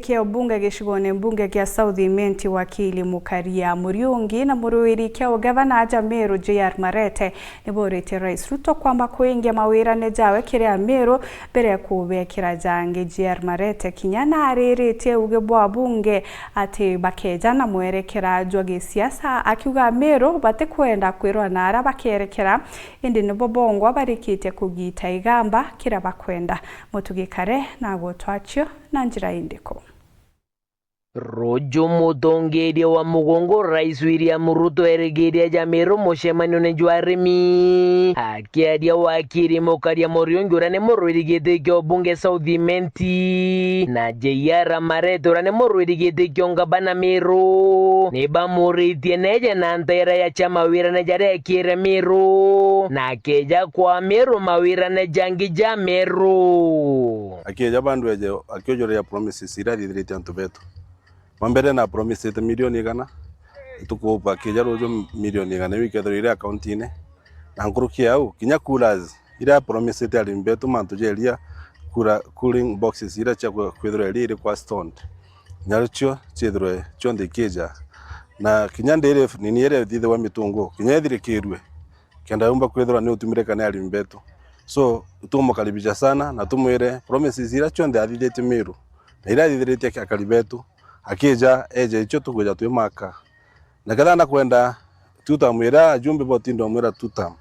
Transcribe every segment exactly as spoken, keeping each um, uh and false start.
Kia ubunge gicigone mbunge kia South Imenti, wakili Mukaria Muriungi na muruiri kia ugavana aja Meru J R Marete nibooritie Rais Ruto kwamba kuingia mawirane jawe kiri Ameru mbere ya kubekira jangi. J R Marete kinya naariritie uge bwa bunge ati bakeja na mwerekera jwa gisiasa, akiuga Ameru batikwenda kwirwa na ara bakerekera, indi nibo bongwa barikitie kugita igamba kiria bakwenda. Mutugi Kare na agutwachio na njira indiku? Ruju mutongeria wa mugongo Rais William Ruto erigiria ja Meru mucemanione jwa arimi. Akiaria wakiri Mukaria Muriungi uria ni murwiri giti kia ubunge South Imenti na J R Marete uria ni murwiri giti kia ungabana Meru, ni bamuritie neje na ntaira ya cia mawirane jaria ekire Meru na akeja kwa Meru mawirane jangi ja Meru. Akieja bandu eje akiujuria promises iria athithiritie antu betu. Wa mbere na promisete milioni igana, tukuupa akieja ruju milioni igana iu ikethirwa iri akaunti-ini. Na nkuruki ya au, kinya coolers iria promisete arimi betu mantu ja iria, cooler, cooling boxes iria cia kwe-, kwithirwa iria iri kwa stoned. Nacio ciithirwe cionthe ikija. Na kinya ndiri nini iria ithithagwa mitungu, kinya ithirikirue. Kenda yumba kwithirwa ni utumirika ni arimi betu. So, tumukaribisha sana na tumwire promises iria cionthe athithitie Meru na iria athithiritie akari betu, akija eje icio tukwija twimaka. Na ketha nakwenda two term iria ajumbe botinda umwira two term,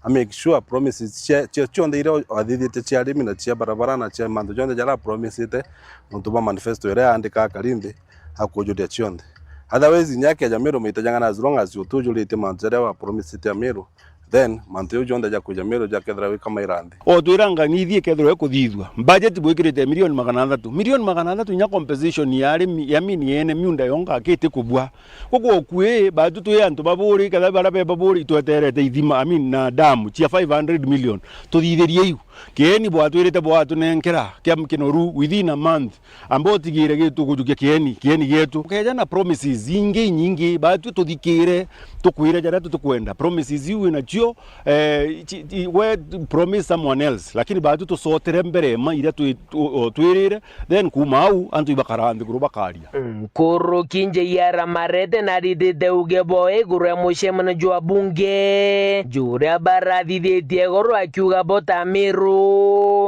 a make sure promises cia, cia cionthe iria athithitie cia arimi na cia barabara na cia mantu jonthe jaria apromisete nontu bwa manifesto iria aandika akari nthi, akujuria cionthe. Otherwise, inya akeja Meru maita jang'ana, as long as utujuritie mantu jaria wapromisete a Meru, then mantu jau jonthe ja kwija Meru jakethira wikamaira nthi. O twira ng'ani ithi ikethirwa ikuthithua. Budget bwikirite milioni magana athatu. Milioni magana athatu inya compensation ya arimi, ya mini yene miunda yonka akiti kubua. Guku okui, batu twi antu baburi, ketha bara be baburi, itweterete ithima, I mean, na damu cia five hundred million. Tuthithirie iu. Kieni bwatwirite bwatunenkera kia kinoru within a month. Amba utigire gitu kujukia kieni, kieni gietu. Ukeja na promises ingi inyingi, batwi tuthikire, tukwire jaria tutikwenda. Promises iu winacio, eh, chi-, chi-, we promise someone else, lakini batwi tucotere mbere ma iria twi-, tu-, o, twirire, then kuma au antu ibakara nthiguru bakaria. Nkuruki J R Marete narithite uge bwawe iguru ya mucemano jwa bunge, juria barathithitie igoro akiuga bo ta Meru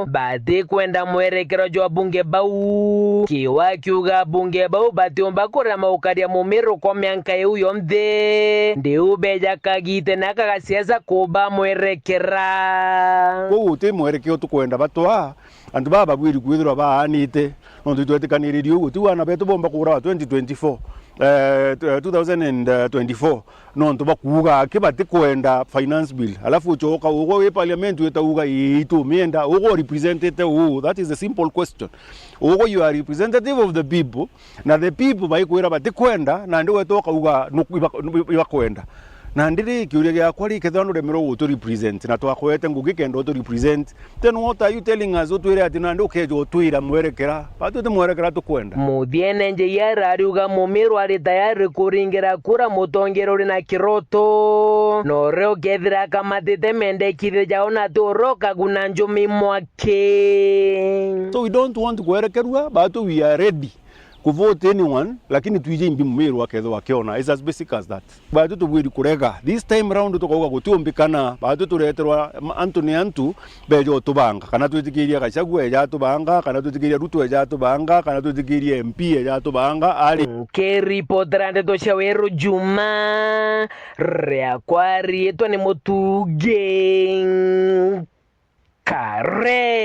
batikwenda mwerekero jwa bunge bau. Kiwa akiuga bunge bau batiumba kurema gukaria Mumeru kwa mianka iu yonthe, ndiu beja kagite na kagasiasa kuba mwerekera. Kwou guti mwerekeo tukwenda batwaa. Antu baba babwiri kwithirwa baanite, nontu itwetikaniririe uguo. Tiu ana betu bomba kuurawa twenty twenty-four, eh, two thousand and twenty-four, nontu bakuuga aki batikwenda finance bill. Alafu ucoka ugwe wi parliament wita uga, "Ii, itumienda." Ugwe urepresentite uu? That is a simple question. Ugwe you are representative of the people, na the people baikwira batikwenda, nandi weta ukauga nuku iba-, ibakwenda. Nandi ri, kiuria giakwa ri, kethira nuremerwe gutu represent, na twakwete ngugi kenda utu represent, then what are you telling us? Utwire ati nandi ukeja utwira mwerekera? Batu ti mwerekera tukwenda. Muthiene J R ariuga Mumiru ari tayari kuringira kura mutongeria uri na kiroto, na uria ukethira akamatite mendekithia jao na ati uria ukaguna njumi mwaki. So we don't want kwerekerua, batu we are ready ku vote anyone, lakini twije imbi Mumiru akethirwa akiona. It's as basic as that. Batu tubwiri kurega. This time round tukauga gutiumbikana. Batu tureterwa ma-, antu ni antu beja utubanga. Kana twitikirie Gachagua eja atubanga, kana twitikirie Ruto eja atubanga, kana twitikirie M P eja atubanga, ari. Nkiripotera ndeto cia Weru Juma, riakwa riitwa ni Mutugi Kare.